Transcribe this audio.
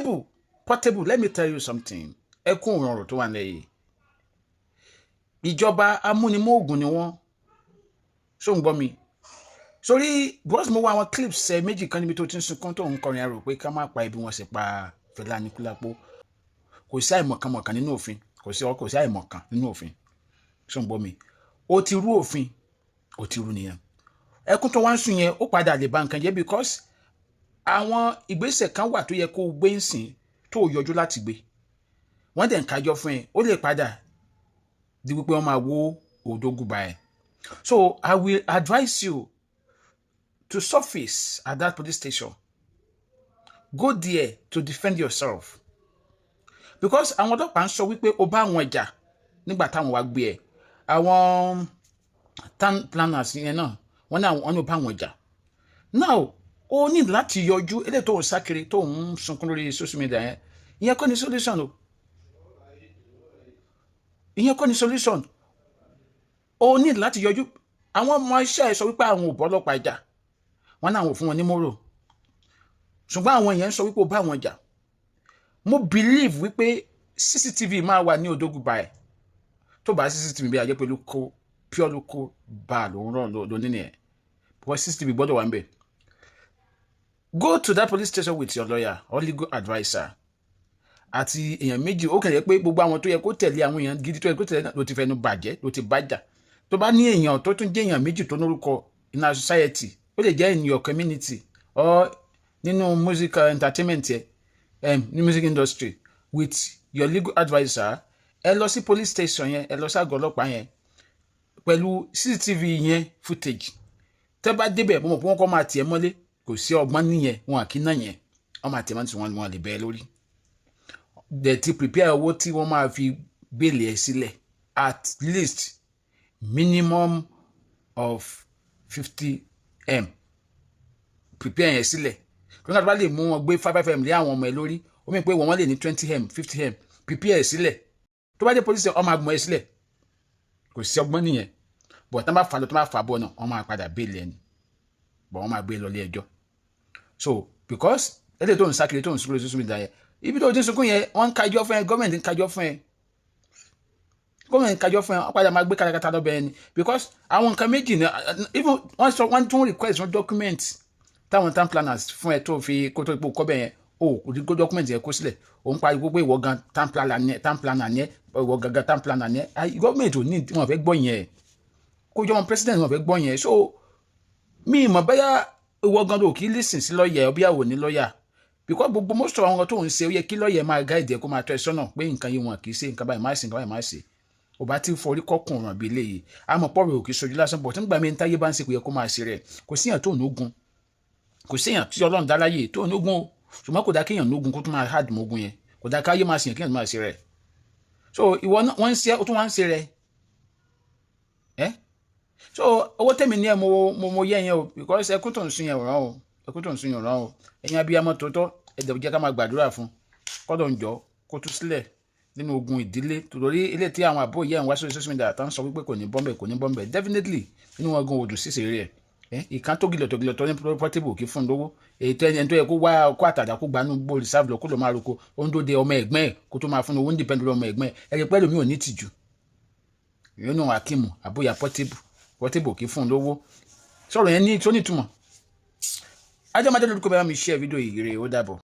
Portable, Portable, let me tell you something. Ẹkún òrànrò tó wà nílẹ̀ yìí, ìjọba amúnimóògùn ni wọ́n. Ṣó ń gbọ́ mi? Sórí bros, mo wá àwọn clips ẹ méjì kan níbi tó ti ń sunkún, tó ń kọrin arò pé ká má pa ibi wọn sì pa Fẹlá Aníkúlápó. Kò sí àìmọ̀kànmọ̀kàn nínú òfin, kò sí àìmọ̀kàn nínú òfin. Ṣó ń gbọ́ mi? Ó ti rú òfin, ó ti rú nìyẹn. Ẹkún tó wá ń sùn yẹn, ó padà lè ba nǹkan jẹ́, because àwọn ìgbésẹ̀ kan wà tó yẹ kó o gbé ń sìn tó o yọjú láti gbé. Wọ́n dẹ̀ ń kájọ́ fún ẹ, ó lè padà di wípé wọ́n máa wó Odogwu ẹ̀. So I will advise you to surface at that police station. Go there to defend yourself, because àwọn ọlọ́pàá ń sọ wípé o bá àwọn jà nígbà táwọn wá gbé ẹ. Àwọn town planners yẹn náà, wọ́n ní àwọn ní o bá àwọn jà. Now, o ní láti yọjú. Eléyìí tó ń sá kiri, tó ń sunkún lórí social media yẹn, ìyẹn kọ́ ni solution o, ìyẹn kọ́ ni solution. O ní láti yọjú. Àwọn ọmọ iṣẹ́ ẹ sọ wípé àwọn ò bọ́ ọlọ́pàá jà, wọ́n náà wò fún wọn ní mọ́rò, ṣùgbọ́n àwọn èèyàn ń sọ wípé ó bá wọn jà. Mo believe wípé CCTV máa wà ní Odogwu báyìí. Tó bá CCTV bí ajẹ́ pé local, pure local bar ló ń rán lónìí nìyẹn, because CCTV gbọ́dọ̀ wà ń bẹ̀. Go to that police station with your lawyer or legal adviser àti èèyàn méjì. Ó kàn yẹ pé gbogbo àwọn tó yẹ kó tẹ̀lé, àwọn èèyàn gidi tó yẹ kó tẹ̀lé, ló ti fẹnu bàjẹ́, ló ti bàjá. Tó bá ní èèyàn tó tún jẹ́ èèyàn méjì tó lórúkọ in our society, ó lè jẹ́ in your community or nínú music entertainment yẹ, ní music industry, with your legal adviser, ẹ lọ sí police station yẹn, ẹ lọ sí àgọ́ ọlọ́pàá yẹn pẹ̀lú CCTV yẹn footage. Tẹ́ bá débẹ̀, mo mọ̀ pé wọ́n kọ́ máa tiẹ̀ mọ́lé. Kò sí ọgbọ́n nìyẹn, wọn àkí náà yẹn, wọ́n máa tiẹ̀ mọ́ tí wọ́n lè bẹ́ẹ̀ lórí. Dẹ̀ ti prepare owó tí wọ́n máa fi bail ẹ̀ sílẹ̀, at least minimum of 50M. Prepare yẹn sílẹ̀. Nígbà tó bá lè mú wọn gbé five five m lé àwọn ọmọ ẹ lórí, ó mì pé wọ́n lè ní 20M, 50M. Prepare ẹ̀ sílẹ̀. Tó bá dé police, ọmọ àgbọ̀n ẹ̀ sílẹ̀. Kò sí ọgbọ́n nìyẹn. But tán bá fà lọ, tó bá fà bọ̀ náà, wọ́n máa padà bail ẹni, but wọ́n máa gbé lọ ilé ẹjọ́. So because eléyìí tó ń sá kiri, tó ń sunkún lórí social media yẹn, ibi tó ti ń sunkún yẹn, wọ́n ń kájọ́ fún ẹ, gọ́ọ̀mẹ̀ntì ń kájọ́ fún ẹ, gọ́ọ̀mẹ̀ntì ń kájọ́ fún ẹ. Wọ́n padà máa gbé katakata lọ́bẹ̀ ẹni, because àwọn nǹkan méjì ní, even wọ́n sọ, wọ́n tún request fún document táwọn town planners fún ẹ tó fi kó tó ipò kọ́bẹ̀ yẹn. O kò ní kó document yẹn kó sílẹ̀. Òun pariwo pé ìwọ gan town planner ni ẹ, town planner ni ẹ, ìwọ gangan town planner ni ẹ. Gọ́ọ̀mẹ̀ntì ò ní, wọn fẹ́ gbọ́ yẹn. Kó jọmọ president, wọn fẹ́ gbọ́ yẹn. So mi mọ̀ bẹ́yà ìwọ gan ló kí listen sí lọ́ọ̀yà ọbí àwò ní lọ́ọ̀yà, because gbogbo most of àwọn nǹkan tó ń ṣe, ó yẹ kí lọ́ọ̀yà máa guide ẹ, kó máa tọ́ ẹ sọ́nà pé nǹkan yìí wọn kì í ṣe nǹkan báyìí, má ṣe nǹkan báyìí, má ṣe. Ò bá ti forí kọ́kùn ràn bí eléyìí, àmọ́ pọ́ọ̀rọ̀ òkè sojú lásán bọ̀ tí ń gbà mí ń táyé bá ń ṣe, kò yẹ kó máa ṣe rẹ̀. Kò síyàn tó nógun, kò síyàn tí Ọlọ́run dá láyè tó nógun o, ṣùgbọ́n kò dá kéèyàn nógun kó tún máa hard mọ́gun yẹn. Kò dá káyé máa ṣèyàn kéèyàn máa ṣe rẹ̀. So ìwọ náà, wọ́n ń ṣe, ó tún wá ń ṣe rẹ̀ ẹ́. So owó tẹ̀mí ní ẹ, mo yẹ yẹn o, because ẹkún tó ń sun yẹn ò rán o, ẹkún tó ń sun yẹn ò rán o. Ẹ̀yin abiyamọ tòótọ́, ẹ̀dẹ̀ jẹ́ ká máa gbàdúrà fún kọ́dọ̀ ń jọ kó tú sílẹ̀ nínú ogun ìdílé, torí ilé tí àwọn àbúrò yẹn ń wá sórí social media tó ń sọ wípé kò ní bọ́m̀bẹ̀, kò ní bọ́m̀bẹ̀. Definitely, inú wọn gan òdù sísè rẹ̀ ẹ. Ìkan tó gilọ̀ tó gilọ̀ tó ní Portable kí fún un lówó, èyí tó ẹni tó yẹ kó wá kó àtàdá kó gbanú gbó reserve lọ, kó lọ máa roko, ó ń dóde ọmọ ẹ̀gbọ́n ẹ̀ kó tó máa fún un owó, ń depend lórí ọmọ ẹ̀gbọ́n ẹ̀. Ẹ̀rí pẹ́lú mi ò ní tìjú ìyọnu Akimu àbóyá Portable, Portable kí fún un lówó. Sọ̀rọ̀ yẹn ní tó nítumọ̀. Ajọ́mọdé lórúkọ bẹ́ẹ̀ mi share fídíò yìí rè. Ó dàbọ̀.